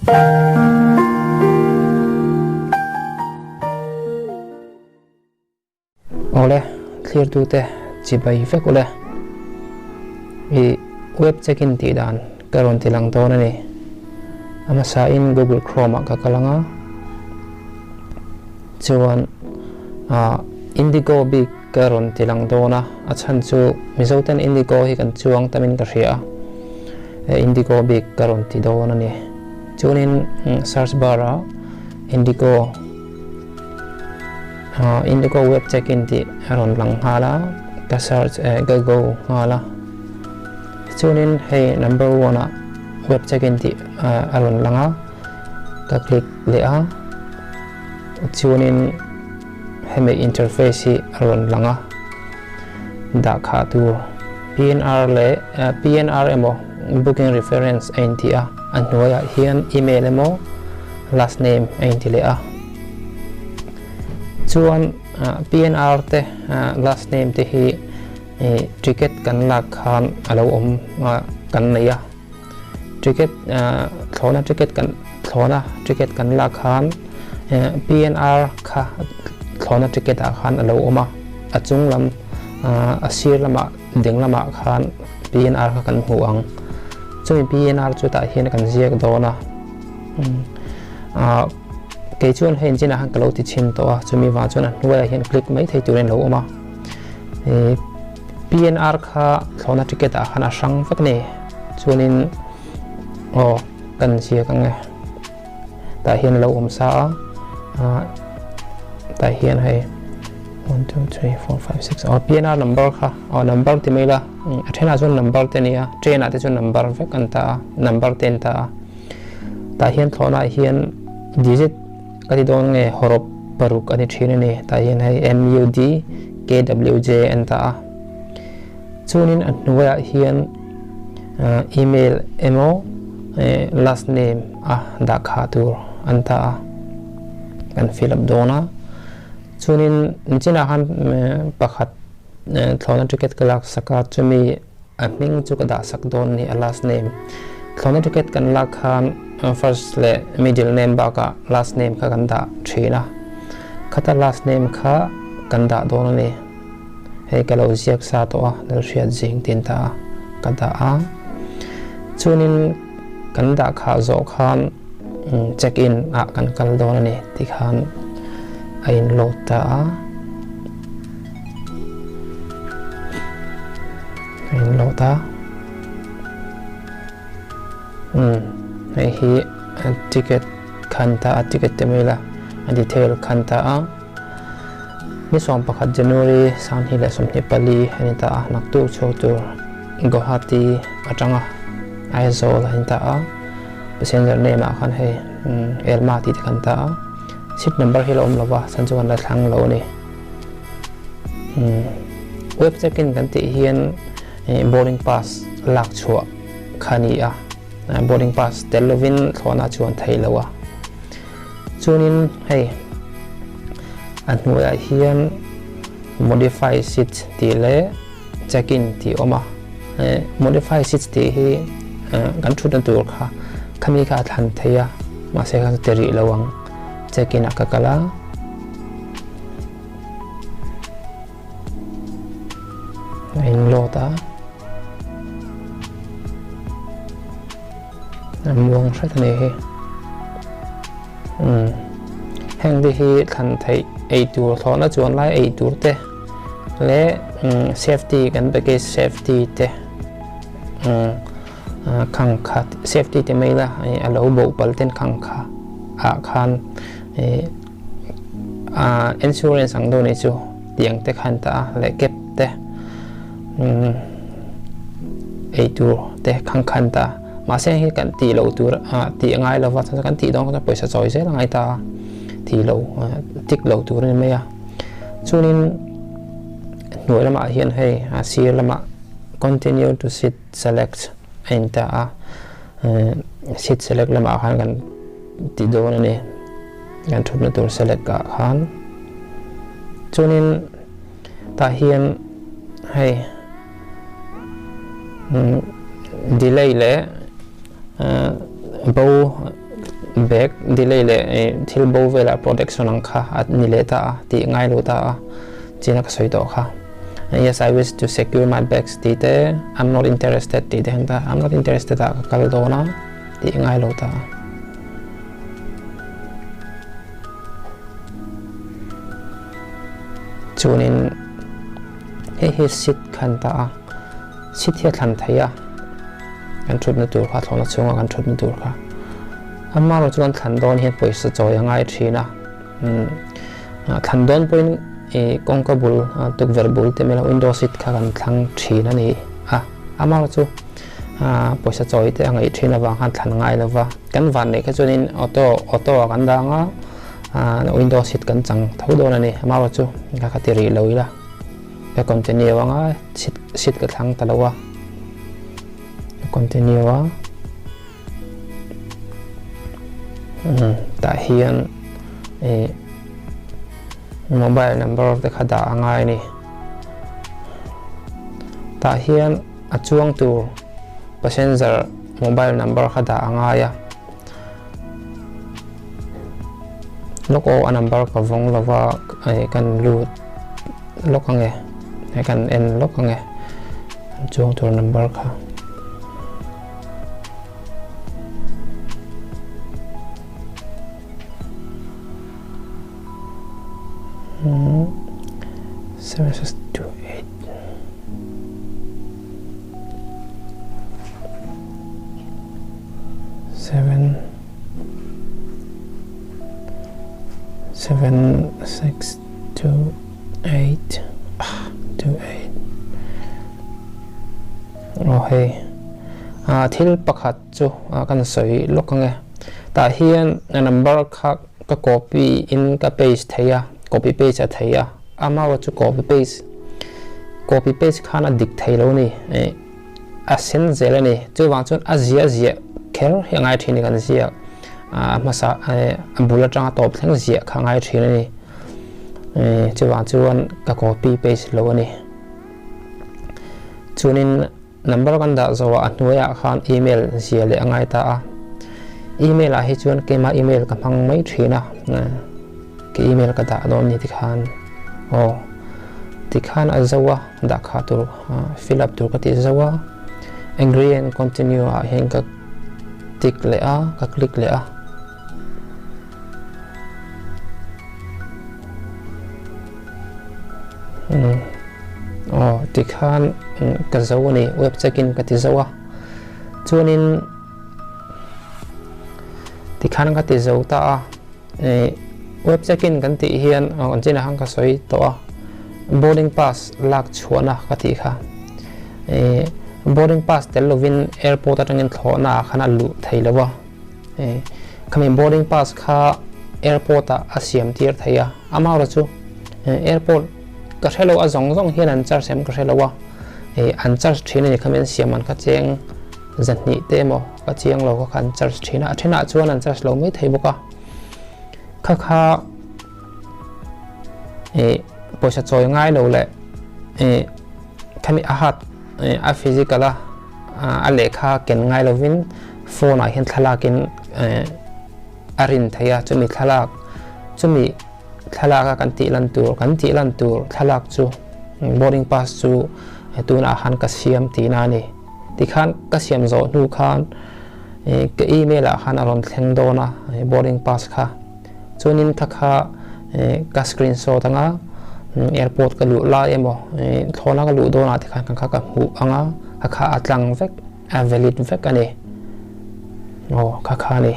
Awle, thlirtute chibai vek ule. I web check-in tih dan ka rawn ti lang dawn a ni. A hmasain Google Chrome ah ka kal ang a, chuan Indigo bik ka rawn ti lang dawn a, a chhan chu Mizo ten Indigo hi kan chuang tamin ka hria a, Indigo bik ka rawn ti dawn a ni. Chuanin search bar ah Indigo Indigo web check-in tih a rawn lang nghal a, ka search ka go nghal a. Chuanin hei number one ah web check-in tih a rawn lang a, ka click leh a. Chuanin hemi interface hi a rawn lang a, dah khah tur PNR leh PNR emaw booking reference a inti a, a hnuaiah hian email emaw last name a inti leh a. Chuan PNR te last name te hi ticket kan lak khan a lo awm kan nei a. Ticket thlawhna ticket kan thlawhna ticket kan lak khan PNR kha thlawhna ticket ah khan a lo awm a. A chung lam a sir lamah ding lamah khan PNR kha kan hmu ang. Chumi PNR chu tah hian kan ziak dawn a. Kei chuan hei engchinah khan ka lo ti chhin tawh a, chumi vang chuan a hnuaiah hian click mai thei turin a lo awm a. PNR kha thlawhna ticket ah khan a hrang vek a ni. Chuanin aw kan ziak ang e. Tah hian a lo awm sa a, tah hian hei 1 2 3 4 5 6 aw PNR number kha aw number ti mai la a thenah chuan number te a ni a, train ah te chuan number vek an ta a, number te an ta a. Tah hian thlawhnaah hian digit ka ti dawn nge hawrawp paruk a ni thin a ni. Tah hian hei MUD KWJ an ta a. Chuanin a hnuaiah hian email emaw last name a dah khah tur an ta a. Kan fill up dawn a. Chuanin nichinah khan pakhat thlawhna ticket ka lak sak a chumi A hming chu ka dah sak dawn a ni, a last name. Thlawhna ticket kan lak khan first leh middle name bakah last name kha kan dah thin a. Khata last name kha kan dah dawn a ni. Hei ka lo ziak sa tawh a, Lalhriat zing tin ta a ka dah a. Chuanin kan dah khah zawh khan check in ah kan kal dawn a ni tikhan a in load ta a. In lo ta um hei hi ticket khan ta a ticket te mai la a detail khan ta a ni 11 January 2024 ani ta a naktuk chhuak tur Guwahati atanga Aizawl ani ta a passenger name ah khan hei Elma tih te khan ta a seat number hi la awm lova chhan chu kan la thlang lo a ni. Web check-in kan tih hian boarding pass lak chhuah kha a ni a, boarding pass tel lovin thlawhna chuan theih lo a. Chuanin hei a hnuaiah hian modify seat tih leh check-in tih a awm a, modify seat tih hi kan thutna tur kha khami kha a thlan thei a, mahse kha ti rih lo ang check-in ah ka kal a. A in load a a muang hret a ni hi umm heng te hi thlan theih ei tur thlawhna chuan lai ei tur te leh umm safety kan baggage safety te umm khang kha safety te mai la a lo bo pal ten khang kha ah khan ih. Insurance ang deuh nih chu tiang te khan ta a leh cap te ei tur te khang khan ta mahse hei kan tih loh tur tih a ngai lova chuan kan tih dawn kha pawisa chawi zel a ngai ta a tih loh tik loh tur a ni mai a chuanin hnuai lamah hian hei a sir lamah continue to seat select a in ta a seat select lamah khan kan ti dawn a ni. Kan thutna tur select ah khan chuanin tah hian hei delay leh bo Bag delay leh thil bo velah protection ang kha a ni leh ta a tih ngai lo ta a china ka sawi tawh kha. Yes, I wish to secure my bags tih te, I'm not interested tih te han ta, I'm not interested ah ka kal dawn a tih ngai lo ta a. Chuanin hei hi seat khan ta a, seat hi a thlan thei a, kan thutna tur kha thlawhna chhunga kan thutna tur kha. Amaherawh chu kan thlan dawn hian pawisa chawi a ngai thin a, thlan dawn pawhin ih kawngka bul tukverh bul te mela window seat kha kan thlang thin a ni a, amaherawh chu pawisa chawi te a ngaih thin avang khan thlan ngai lo va, kan van neih kha chuanin auto auto ah kan dang a. Window seat kan chang tho dawn a ni amaherawh chu ka kha ti rih lo ila ka continue anga seat seat ka thlang ta lo a ka continue a tah hian ih mobile number te kha dah a ngai a ni tah hian a chuang tur passenger mobile number kha dah a ngai a. Lawk aw a number ka vawng lo va eh kan lut lawk ang e eh kan en lawk ang e an chuang tur number kha. 7628 7 7 6 2 8 2 8 oh hei a thil pakhat chu kan sawi lawk ang e tah hian a number kha ka copy in ka paste thei a copy paste a thei a amaherawhchu chu copy paste copy paste khan a dik thei lo a ni a sen zel a ni chuvang chuan a zia ziah kher hi a ngai thin a ni kan ziak a hmasa a bul atanga tawp thleng ziah kha a ngai thin a ni chuvang chuan ka copy paste lo a ni chuanin Number kan dah zawh ah a hnuaiah khan email zia leh a ngai ta a, email ah hi chuan keimah email ka hmang mai thin a, ka email ka dah dawn ni tikhan aw tikhan a zo a dah kha tur fill up tur ka tih zo a, agree and continue ah hian ka tick leh a ka click leh a. Aw tikhan ka zo a ni web check in ka ti zo a chuanin tikhan ka ti zo ta a web check in kan tih hian an chinah khan ka sawi tawh a boarding pass lak chhuahna ka tih kha boarding pass tel lovin airport atangin thlawhna ah khan a luh thei lo a. Khami boarding pass kha airport ah a siam tir thei a, amaherawhchu chu airport ka hre lo a zawng zawng hian an charge em ka hre lo a, an charge thin a ni khami an siam an kha cheng zahnih te emaw ka chiang lo kha kha an charge thin a, a thenah chuan an charge lo mai thei bawk a, kha kha pawisa chawi ngai lo leh khami a hat a physical a. A lehkha ken ngai lovin phone ah hian thlalakin a rin thei a, chumi thlalak chumi thlalaka kan tih lan tur kan tih lan tur thlalak chu boarding pass chu tunah khan ka siam tihna a ni. Tikhan ka siam zawh hnu khan ka email ah khan a rawn thleng dawn a boarding pass kha. Chuanin kha kha ka screenshot anga airport ka luh lai emaw thlawhna ka luh dawnah te khan kha ka hmuh anga kha kha a tlang vek a valid vek a ni. Aw kha kha a ni.